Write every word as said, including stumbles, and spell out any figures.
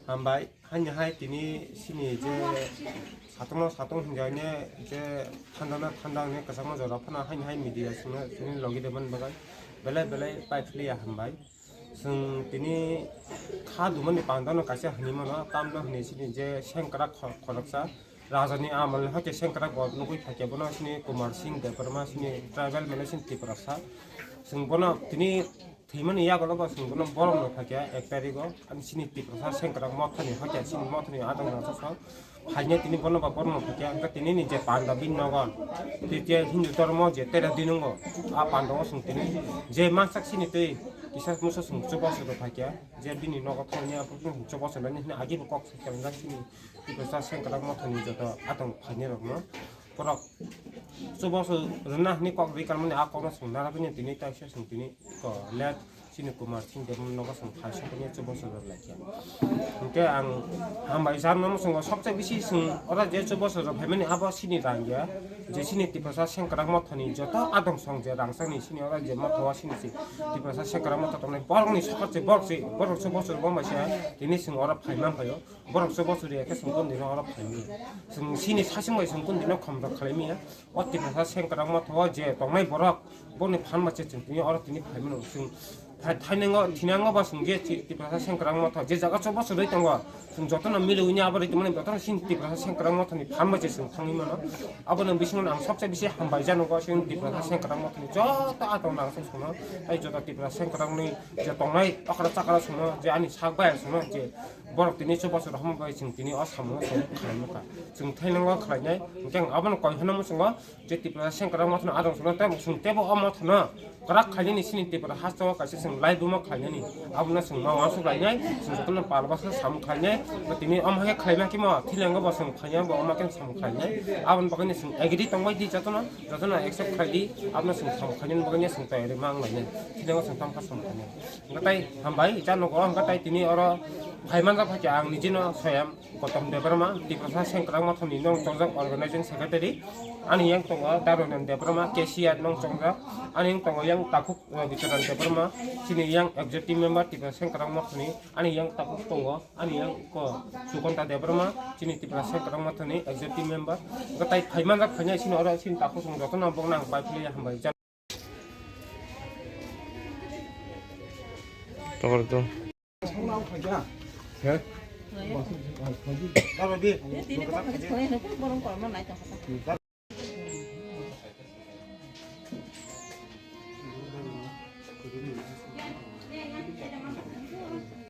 Hambai, haini hai tini sini je satongno satong hinjai ne je thanda no thanda hinwi kwchangma jora phano haini hai media sini sini logi de man bagai belai belai pai philiya hambai. Chwng tini kha dumani panda no kaisa hinwi mano, tamno hinwi sini je sengkrak kho-, khoroksa. Rajani amal ni hoite sengkrak bo nugwi phaikhe bono sini Kumar Singh Debbarma sini tribal mane sini Tiprasa. Chwng bono tini thwimani yagulo bo chwng bono borom no phaikhe ek tarikgo ani sini Tiprasa sengkrak mothani hoite sini mothani adong rajasa. Phaikhe tini bono bo borom no phaikhe hwnkhe tini ni je panda bini nogo titiya Hindu dhormo je tera dinungo a panda o chwng tini je mansak sini twi kisa musa chwng chubachu rw phaikhe je bini nogo thangni aphuru chwng chubachu nani hwnwi agi bo kok sai khe wngjak sini. Tiprasa sengkrak mothani joto atong phainai rokno borok chubachu rwna hwnwi kok rwi kanmani a kokno chwng narwknai tini taisa chwng tini ko let chini Kumar Singh Debbarma nogo chwng phai sokni chubachu rwlaikha. Hwnkhe ang hambai jarno mwswngo sobse bisi chwng oro je chubachu rw phaimani abo chini rang ya je chini Tiprasa sengkrak mothani joto adong song je rangchakni chini oro je motha o chini se Tiprasa sengkrak motha tongnai borokni sokar se borok se borok chubachu rw bangbai se tini chwng oro phai manphaio. Borok se bochori ya khe chwng kundino oro phaimani. Chwng sini sasing bai chwng kundino khomrok khwlaimaya. O Tiprasa sengkrak motha o je tongnai borok boni phan bai se chwng tini oro tini phaimano. Chwng thai-, thainango thinango ba chwng je Ti-, Tiprasa sengkrak motha je jaga se bochorwi tongo. Chwng jotono miliwi ni abo rwi tongmani jotono sini Tiprasa sengkrak mothani phan bai se chwng thangwi mano. Abono bisingo ang sobse bisi hambai jano go sini Tiprasa sengkrak mothani joto atong nang se sono. Tai joto Tiprasa sengkrak ni je tongnai okra chakra sono je ani sak bai sono je Borok tini chubachu rok hambai chwng tini o samung o chwng khlai nukha. Chwng thainango khlainai, hwnkhe ang abono koi hwnwi muchungo je Tiprasa sengkrak mothano adong chwngno tei chwng teibo o mothano kwrak khlainani sini Tipra hasteo kaisa chwng laibuma khlainani. Abono chwng ma uansuk lainai, chwng jotono palbasa samung khlainai. Bo tini omo khe khlaima khe mo thilango bo chwng khlainai, bo omo khe samung khlainai. Aboni bagwino chwng agree tongbai di jotono, jotono accept khlai di. Abono chwng samung khlainani bagwino chwng tayari ma wng lainai. Thilango chwng tamkha samung khlainai. Hwnkhe tai hambai, jano go hwnkhe tai tini oro phai manjak phaikha ang nijino Soyam Gautam Debbarma, Tiprasa Sengkrak Mothani nong chongjak Organizing Secretary. Ani yang tongo Darunan Debbarma, K C R nong chongjak. Ani yang tongo yang takhuk, uh, Bicharan Debbarma, chini yang Executive Member Tiprasa Sengkrak Mothani. Ani yang takhuk tongo, ani yang ko Sukonta Debbarma, chini Tiprasa Sengkrak Mothani Executive Member. Hwnkhe tai phai manjak phainai chini oro chini takhuk song jotono bokno ang pai philiya hambai. Tokor to.